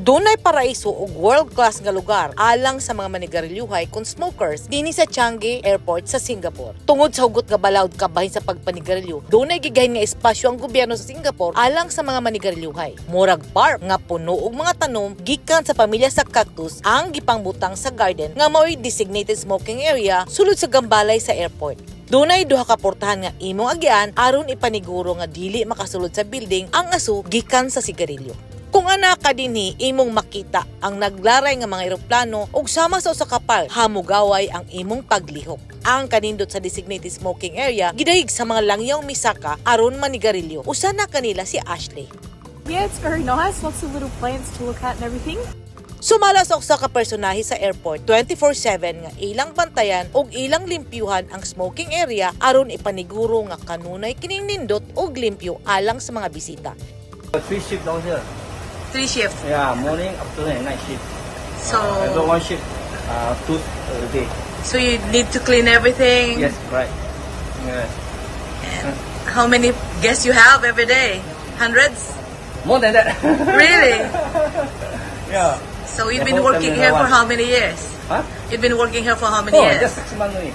Dunay paraiso og world-class nga lugar alang sa mga manigarilyuhay kon smokers dinhi sa Changi Airport sa Singapore. Tungod sa hugot nga balaod kabahin sa pagpanigarilyo, dunay gigahin nga espasyo ang gobyerno sa Singapore alang sa mga manigarilyohay. Murag park nga puno og mga tanom gikan sa pamilya sa cactus ang gipangbutang sa garden nga mao'y designated smoking area sulod sa gambalay sa airport. Dunay duha ka portahan nga imong agian aron ipaniguro nga dili makasulod sa building ang aso gikan sa sigarilyo. Kung ana ka dinhi, imong makita ang naglaray nga mga eroplano ug sama sa usa ka park, hamugaway ang imong paglihok. Ang kanindot sa designated smoking area gidayeg sa mga langyaw misaka aron manigarilyo. Usa na kanila si Ashley. Yeah, it's very nice. Lots of little plants to look at and everything. Sumala sa usa ka personahe sa airport, 24/7 nga ilang bantayan ug ilang limpyuhan ang smoking area aron ipaniguro nga kanunay kining nindot ug limpyo alang sa mga bisita. Three shift down here. Three shift. Yeah, morning, afternoon, and night shift. So I got one shift, 2 a day. So you need to clean everything. Yes, right. Yeah. How many guests you have every day? Hundreds? More than that. Really? Yeah. So you've The been whole working here terminal for one. How many years? Huh? You've been working here for how many Oh, years? just 6 months only.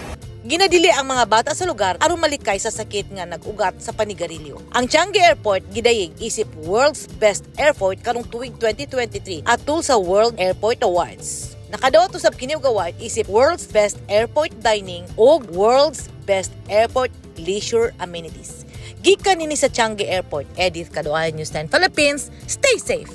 Ginadili ang mga bata sa lugar aron malikay sa sakit nga nag-ugat sa panigarilyo. Ang Changi Airport gidayeg isip World's Best Airport karong tuig 2023 atol sa World Airport Awards. Nakadawat usab kini og award isip World's Best Airport Dining ug World's Best Airport Leisure Amenities. Gikan nini sa Changi Airport, Edith Cadoan, News 10 Philippines. Stay safe.